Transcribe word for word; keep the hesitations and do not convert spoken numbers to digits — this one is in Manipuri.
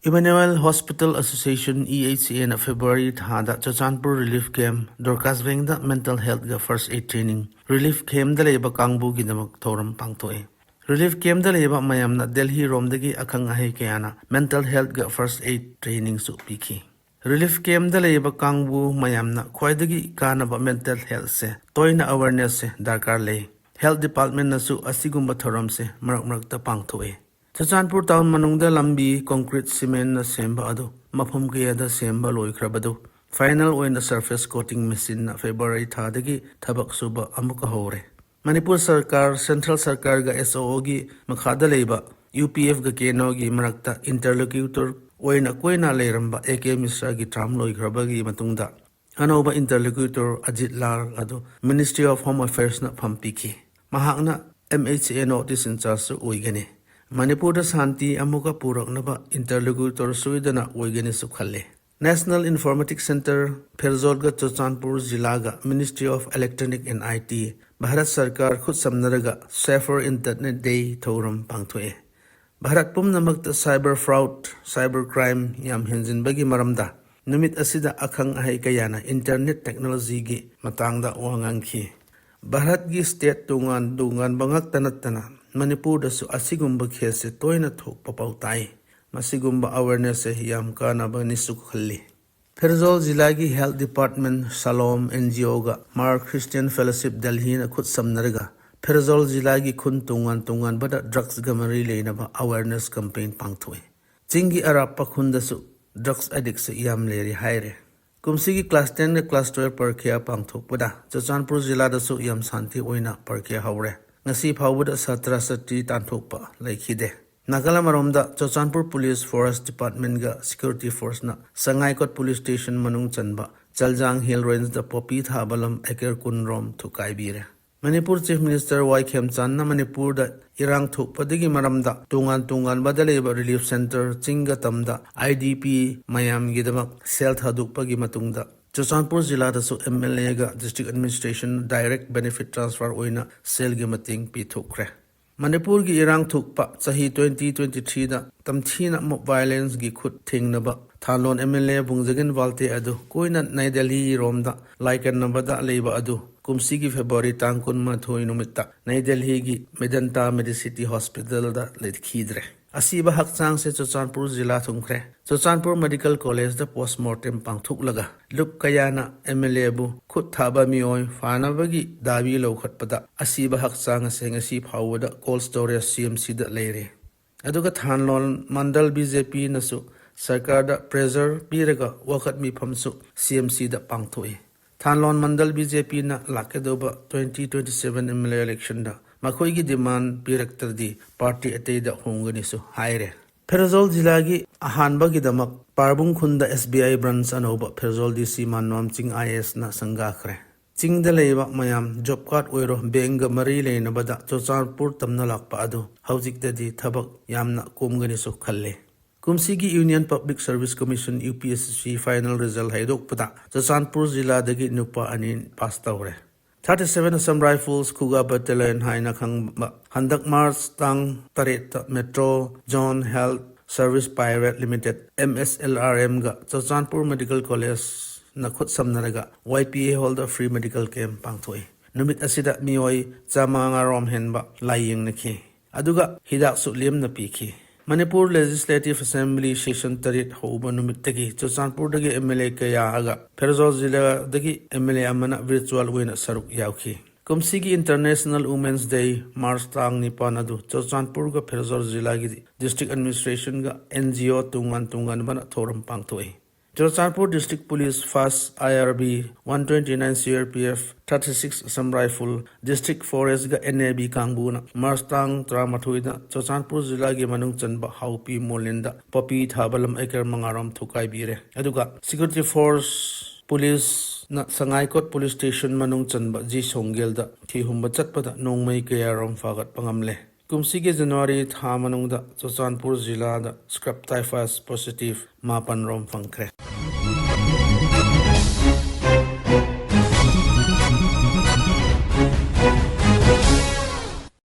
Emmanuel Hospital Association, E H A ꯅ February ꯊꯥꯗ ꯆꯨꯔꯆꯥꯟꯄꯨꯔ ꯔꯤꯂꯤꯐ ꯀꯦꯝꯞ ꯗꯣꯔꯀꯥꯁ ꯕꯦꯡꯗ ꯃꯦꯟꯇꯦꯜ ꯍꯦꯜꯠꯒ ꯐꯥꯔꯁ ꯑꯦꯗ ꯇ꯭ꯔꯦꯅꯤꯡ, ꯔꯤꯂꯤꯐ ꯀꯦꯝꯞꯗ ꯂꯩꯕ ꯀꯥꯡꯕꯨꯒꯤꯗꯃꯛ ꯊꯧꯔꯝ ꯄꯥꯡꯊꯣꯛꯏ꯫ ꯔꯤꯂꯤꯐ ꯀꯦꯝꯞꯗ ꯂꯩꯕ ꯃꯌꯥꯝꯅ ꯗꯦꯜꯍꯤ ꯔꯣꯝꯗꯒꯤ ꯑꯈꯪ ꯑꯍꯩ ꯀꯌꯥꯅ ꯃꯦꯟꯇꯦꯜ ꯍꯦꯜꯠꯒ ꯐꯥꯔꯁ ꯑꯦꯗ ꯇ꯭ꯔꯦꯅꯤꯡꯁꯨ ꯄꯤꯈꯤ꯫ ꯔꯤꯂꯤꯐ ꯀꯦꯝꯞꯗ ꯂꯩꯕ ꯀꯥꯡꯕꯨ ꯃꯌꯥꯝꯅ ꯈ꯭ꯋꯥꯏꯗꯒꯤ ꯀꯥꯟꯅꯕ ꯃꯦꯟꯇꯦꯜ ꯍꯦꯜꯠꯁꯦ ꯇꯣꯏꯅ ꯑꯋꯦꯔꯅꯦꯁꯁꯦ ꯗꯔꯀꯥꯔ ꯂꯩ꯫ ꯍꯦꯜꯠ ꯗꯤꯄꯥꯔꯠꯃꯦꯟꯅꯁꯨ ꯑꯁꯤꯒꯨꯝꯕ ꯊꯧꯔꯝꯁꯦ ꯃꯔꯛ ꯃꯔꯛꯇ ꯄꯥꯡꯊꯣꯛꯏ꯫ ꯆꯨꯔꯆꯥꯟꯄꯨꯔ ꯇꯥꯎꯟ ꯃꯅꯨꯡꯗ ꯂꯝꯕꯤ ꯀꯣꯟꯀ꯭ꯔꯤꯠ ꯁꯤꯃꯦꯟꯅ ꯁꯦꯝꯕ ꯑꯗꯨ ꯃꯐꯝ ꯀꯌꯥꯗ ꯁꯦꯝꯕ ꯂꯣꯏꯈ꯭ꯔꯕꯗꯨ ꯐꯥꯏꯅꯦꯜ ꯑꯣꯏꯅ ꯁꯔꯐꯦꯁ ꯀꯣꯇꯤꯡ ꯃꯦꯆꯤꯟꯅ ꯐꯦꯕ꯭ꯔꯨꯋꯥꯔꯤ ꯊꯥꯗꯒꯤ ꯊꯕꯛ ꯁꯨꯕ ꯑꯃꯨꯛꯀ ꯍꯧꯔꯦ꯫ ꯃꯅꯤꯄꯨꯔ ꯁꯔꯀꯥꯔ, ꯁꯦꯟꯇ꯭ꯔꯦꯜ ꯁꯔꯀꯥꯔꯒ S O O ꯒꯤ ꯃꯈꯥꯗ ꯂꯩꯕ U P F ꯒ K N O ꯒꯤ ꯃꯔꯛꯇ ꯏꯟꯇꯔꯂꯣꯀ꯭ꯌꯨꯇꯔ ꯑꯣꯏꯅ ꯀꯣꯏꯅ ꯂꯩꯔꯝꯕ A K ꯃꯤꯁ꯭ꯔꯥꯒꯤ ꯇꯔꯝ ꯂꯣꯏꯈ꯭ꯔꯕꯒꯤ ꯃꯇꯨꯡꯗ ꯑꯅꯧꯕ ꯏꯟꯇꯔꯂꯣꯀ꯭ꯌꯨꯇꯔ ꯑꯖꯤꯠ ꯂꯥꯜ ꯑꯗꯨ Ministry of Home Affairs ꯅ ꯐꯝ ꯄꯤꯈꯤ꯫ ꯃꯍꯥꯛꯅ M H A North East in charge ꯁꯨ ꯑꯣꯏꯒꯅꯤ꯫ ꯃꯅꯤꯄꯨꯔꯗ ꯁꯥꯟꯇꯤ ꯑꯃꯨꯛꯀ ꯄꯨꯔꯛꯅꯕ ꯏꯟꯇꯔꯂꯣꯀ꯭ꯌꯨꯇꯔ ꯁꯣꯏꯗꯅ ꯑꯣꯏꯒꯅꯤꯁꯨ ꯈꯜꯂꯤ꯫ National Informatics Centre, ꯐꯦꯔꯖꯣꯜꯒ Churachandpur ꯖꯤꯂꯥꯒ Ministry of Electronic and I T, Bharat ꯁꯔꯀꯥꯔ ꯈꯨꯠꯁꯝꯅꯔꯒ Safer Internet Day ꯊꯧꯔꯝ ꯄꯥꯡꯊꯣꯛꯑꯦ꯫ ꯚꯥꯔꯠ ꯄꯨꯝꯅꯃꯛꯇ cyber fraud, cyber crime ꯌꯥꯝ ꯍꯦꯟꯖꯤꯟꯕꯒꯤ ꯃꯔꯝꯗ ꯅꯨꯃꯤꯠ ꯑꯁꯤꯗ ꯑꯈꯪ ꯑꯍꯩ ꯀꯌꯥꯅ internet technology ꯒꯤ ꯃꯇꯥꯡꯗ ꯋꯥ ꯉꯥꯡꯈꯤ꯫ ꯚꯥꯔꯠꯀꯤ state ꯇꯣꯉꯥꯟ ꯇꯣꯉꯥꯟꯕ ꯉꯛꯇ ꯅꯠꯇꯅ ꯃꯅꯤꯄꯨꯔꯗꯁꯨ ꯑꯁꯤꯒꯨꯝꯕ caseꯁꯦ ꯇꯣꯏꯅ ꯊꯣꯛꯄ ꯄꯥꯎ ꯇꯥꯏ꯫ ꯃꯁꯤꯒꯨꯝꯕ awarenessꯁꯦ ꯌꯥꯝ ꯀꯥꯟꯅꯕꯅꯤꯁꯨ ꯈꯜꯂꯤ꯫ ꯐꯦꯔꯖꯣꯜ ꯖꯤꯂꯥꯒꯤ health department, ꯁꯥꯂꯣꯝ N G O ꯒ Mar Christian Fellowship ꯗꯦꯜꯍꯤꯅ ꯈꯨꯠ ꯁꯝꯅꯔꯒ ꯐꯦꯔꯖꯣꯜ ꯖꯤꯂꯥꯒꯤ ꯈꯨꯟ ꯇꯣꯉꯥꯟ ꯇꯣꯉꯥꯟꯕꯗ drugsꯀ ꯃꯔꯤ ꯂꯩꯅꯕ awareness campaign ꯄꯥꯡꯊꯣꯛꯏ꯫ ꯆꯤꯡꯒꯤ ꯑꯔꯥꯞꯄ ꯈꯨꯟꯗꯁꯨ drugs addictꯁꯦ ꯌꯥꯝ ꯂꯩꯔꯤ ꯍꯥꯏꯔꯦ꯫ ꯀꯨꯝꯁꯤꯒꯤ class ten ꯒ class twelve ꯄꯔꯈ꯭ꯌꯥ ꯄꯥꯡꯊꯣꯛꯄꯗ ꯆꯨꯔꯆꯥꯟꯄꯨꯔ ꯖꯤꯂꯥꯗꯁꯨ ꯌꯥꯝ ꯁꯥꯟꯇꯤ ꯑꯣꯏꯅ ꯄꯔꯈ꯭ꯌꯥ ꯍꯧꯔꯦ꯫ ꯉꯁꯤ ꯐꯥꯎꯕꯗ ꯁꯥꯇ꯭ꯔ ꯁꯥꯇ꯭ꯔꯤ ꯇꯥꯟꯊꯣꯛꯄ ꯂꯩꯈꯤꯗꯦ꯫ ꯅꯥꯒꯥꯂꯥꯟ ꯃꯔꯣꯝꯗ Churachandpur police forest departmentꯒ security forceꯅ ꯁꯉꯥꯏꯀꯣꯠ police station ꯃꯅꯨꯡ ꯆꯟꯕ ꯆꯜꯖꯥꯡ hill rangeꯗ ꯄꯣꯄꯤ ꯊꯥꯕ ꯂꯝ acre ꯀꯨꯟ ꯔꯣꯝ ꯊꯨꯒꯥꯏꯕꯤꯔꯦ꯫ ꯃꯅꯤꯄꯨꯔ Chief Minister Y ꯈꯦꯝꯆꯥꯟꯅ ꯃꯅꯤꯄꯨꯔꯗ ꯏꯔꯥꯡ ꯊꯣꯛꯄꯗꯒꯤ ꯃꯔꯝꯗ ꯇꯣꯉꯥꯟ ꯇꯣꯉꯥꯟꯕꯗ ꯂꯩꯕ relief centre, ꯆꯤꯡꯒ ꯇꯝꯗ I D P ꯃꯌꯥꯝꯒꯤꯗꯃꯛ ꯁꯦꯜ ꯊꯥꯗꯣꯛꯄꯒꯤ ꯃꯇꯨꯡꯗ Churachandpur ꯖꯤꯂꯥꯗꯁꯨ M L Aꯒ district administration direct benefit transfer ꯑꯣꯏꯅ ꯁꯦꯜꯒꯤ ꯃꯇꯦꯡ ꯄꯤꯊꯣꯛꯈ꯭ꯔꯦ꯫ ꯃꯅꯤꯄꯨꯔꯒꯤ ꯏꯔꯥꯡ ꯊꯣꯛꯄ ꯆꯍꯤ twenty twenty threeꯗ ꯇꯝꯊꯤꯅ mob violenceꯒꯤ ꯈꯨꯠ ꯊꯦꯡꯅꯕ ꯊꯥꯂꯣꯟ MLA ꯕꯨꯡꯖꯒꯤꯟ ꯋꯥꯜꯇꯦ ꯑꯗꯨ ꯀꯣꯏꯅ ꯅꯥꯏ ꯗꯦꯜꯂꯤꯔꯣꯝꯗ ꯂꯥꯏꯀꯠꯅꯕꯗ ꯂꯩꯕ ꯑꯗꯨ ꯀꯨꯝꯁꯤꯒꯤ February ꯇꯥꯡ ꯀꯨꯟꯃꯥꯊꯣꯏ ꯅꯨꯃꯤꯠꯇ ꯅꯥꯏ ꯗꯦꯜꯂꯤꯒꯤ ꯃꯦꯗꯟꯇꯥ ꯃꯦꯗꯤꯁꯤꯇꯤ ꯍꯣꯁꯄꯤꯇꯥꯜꯗ ꯂꯩꯈꯤꯗ꯭ꯔꯦ꯫ ꯑꯁꯤꯕ ꯍꯛꯆꯥꯡꯁꯦ ꯆꯨꯔꯆꯥꯟꯄꯨꯔ ꯖꯤꯂꯥ ꯊꯨꯡꯈ꯭ꯔꯦ꯫ ꯆꯨꯔꯆꯥꯟꯄꯨꯔ ꯃꯦꯗꯤꯀꯦꯜ ꯀꯣꯂꯦꯖꯇ ꯄꯣꯁꯃꯣꯔꯇꯦꯝ ꯄꯥꯡꯊꯣꯛꯂꯒ ꯂꯨꯞ ꯀꯌꯥꯅ MLAꯕꯨ ꯈꯨꯠ ꯊꯥꯕ ꯃꯤꯑꯣꯏ ꯐꯥꯅꯕꯒꯤ ꯗꯥꯕꯤ ꯂꯧꯈꯠꯄꯗ ꯑꯁꯤꯕ ꯍꯛꯆꯥꯡ ꯑꯁꯦ ꯉꯁꯤ ꯐꯥꯎꯕꯗ ꯀꯣꯜ ꯁ꯭ꯇꯣꯔꯦꯖ CMCꯗ ꯂꯩꯔꯦ꯫ ꯑꯗꯨꯒ ꯊꯥꯟꯂꯣꯟ ꯃꯟꯗꯜ BJPꯅꯁꯨ ꯁꯔꯀꯥꯔꯗ ꯄ꯭ꯔꯦꯁꯔ ꯄꯤꯔꯒ ꯋꯥꯀꯠ ꯃꯤꯐꯝꯁꯨ CMCꯗ ꯄꯥꯡꯊꯣꯛꯏ꯫ ꯊꯥꯟꯂꯣꯟ ꯃꯟꯗꯜ BJPꯅ ꯂꯥꯛꯀꯗꯧꯕ twenty twenty seven MLA electionꯗ ꯃꯈꯣꯏꯒꯤ ꯗꯤꯃꯥꯟ ꯄꯤꯔꯛꯇ꯭ꯔꯗꯤ ꯄꯥꯔꯇꯤ ꯑꯇꯩꯗ ꯍꯣꯡꯒꯅꯤꯁꯨ ꯍꯥꯏꯔꯦ꯫ ꯐꯦꯔꯖꯣꯜ ꯖꯤꯂꯥꯒꯤ ꯑꯍꯥꯟꯕꯒꯤꯗꯃꯛ ꯄꯥꯔꯕꯨꯡ ꯈꯨꯟꯗ SBI branch ꯑꯅꯧꯕ ꯐꯦꯔꯖꯣꯜ DC ꯃꯥꯟꯅꯣꯝ ꯆꯤꯡ IASꯅ ꯁꯪꯒꯥꯈ꯭ꯔꯦ꯫ ꯆꯤꯡꯗ ꯂꯩꯕ ꯃꯌꯥꯝ job card ꯑꯣꯏꯔꯣ, bankꯒ ꯃꯔꯤ ꯂꯩꯅꯕꯗ ꯆꯨꯔꯆꯥꯟꯄꯨꯔ ꯇꯝꯅ ꯂꯥꯛꯄ ꯑꯗꯨ ꯍꯧꯖꯤꯛꯇꯗꯤ ꯊꯕꯛ ꯌꯥꯝꯅ ꯀꯣꯝꯒꯅꯤꯁꯨ ꯈꯜꯂꯦ꯫ ꯀꯨꯝꯁꯤꯒꯤ Union Public Service Commission UPSC final result ꯍꯥꯏꯗꯣꯛꯄꯗ Churachandpur ꯖꯤꯂꯥꯗꯒꯤ ꯅꯨꯄꯥ ꯑꯅꯤ ꯄꯥꯁ ꯇꯧꯔꯦ꯫ Thirty seven Assam Rifles ꯈꯨꯒꯥ Battalion ꯍꯥꯏꯅ ꯈꯪꯕ ꯍꯟꯗꯛ ꯃꯥꯔꯆ ꯇꯥꯡ ꯇꯔꯦꯠꯇ Metro Zone Health Service Private Limited, MSLRMꯒ ꯆꯨꯔꯆꯥꯟꯄꯨꯔ ꯃꯦꯗꯤꯀꯦꯜ ꯀꯣꯂꯦꯖꯅ ꯈꯨꯠꯁꯝꯅꯔꯒ YPA ꯍꯣꯜꯗ free medical camp ꯄꯥꯡꯊꯣꯛꯏ꯫ ꯅꯨꯃꯤꯠ ꯑꯁꯤꯗ ꯃꯤꯑꯣꯏ ꯆꯥꯃꯉꯥ ꯔꯣꯝ ꯍꯦꯟꯕ ꯂꯥꯏꯌꯦꯡꯅꯈꯤ꯫ ꯑꯗꯨꯒ ꯍꯤꯗꯥꯛꯁꯨ ꯂꯦꯝꯅ ꯄꯤꯈꯤ꯫ ꯃꯅꯤꯄꯨꯔ Legislative Assembly session ꯇꯔꯦꯠ ꯍꯧꯕ ꯅꯨꯃꯤꯠꯇꯒꯤ ꯆꯨꯔꯆꯥꯟꯄꯨꯔꯗꯒꯤ MLA ꯀꯌꯥꯒ ꯐꯦꯔꯖꯣꯜ ꯖꯤꯂꯥꯗꯒꯤ MLA ꯑꯃꯅ virtual ꯑꯣꯏꯅ ꯁꯔꯨꯛ ꯌꯥꯎꯈꯤ꯫ ꯀꯨꯝꯁꯤꯒꯤ International Women's Day ꯃꯥꯔꯆ ꯇꯥꯡ ꯅꯤꯄꯥꯟ ꯑꯗꯨ ꯆꯨꯔꯆꯥꯟꯄꯨꯔꯒ ꯐꯦꯔꯖꯣꯜ ꯖꯤꯂꯥꯒꯤ district administrationꯒ NGO ꯇꯣꯉꯥꯟ ꯇꯣꯉꯥꯟꯕꯅ ꯊꯧꯔꯝ ꯄꯥꯡꯊꯣꯛꯏ꯫ Churachandpur District Police, First IRB, one twenty nine CRPF, thirty six Assam Rifle, District Forestꯒ NAB ꯀꯥꯡꯕꯨꯅ ꯃꯥꯔꯆ ꯇꯥꯡ ꯇꯔꯥꯃꯥꯊꯣꯏꯗ ꯆꯨꯔꯆꯥꯟꯄꯨꯔ ꯖꯤꯂꯥꯒꯤ ꯃꯅꯨꯡ ꯆꯟꯕ ꯍꯥꯎꯄꯤ ꯃꯣꯂꯤꯟꯗ ꯄꯣꯄꯤ ꯊꯥꯕ ꯂꯝ acre ꯃꯉꯥꯔꯣꯝ ꯊꯨꯒꯥꯏꯕꯤꯔꯦ꯫ ꯑꯗꯨꯒ security force policeꯅ ꯁꯉꯥꯏꯀꯣꯠ police station ꯃꯅꯨꯡ ꯆꯟꯕ ꯖꯤ ꯁꯣꯡꯒꯦꯜꯗ ꯊꯤꯍꯨꯝꯕ ꯆꯠꯄꯗ ꯅꯣꯡꯃꯩ ꯀꯌꯥꯔꯣꯝ ꯐꯥꯒꯠꯄ ꯉꯝꯂꯦ꯫ ꯀꯨꯝꯁꯤꯒꯤ ꯖꯅꯋꯥꯔꯤ ꯊꯥ ꯃꯅꯨꯡꯗ ꯆꯨꯔꯆꯥꯟꯄꯨꯔ ꯖꯤꯂꯥꯗ scrap typhus positive ꯃꯥꯄꯟ ꯔꯣꯝ ꯐꯪꯈ꯭ꯔꯦ꯫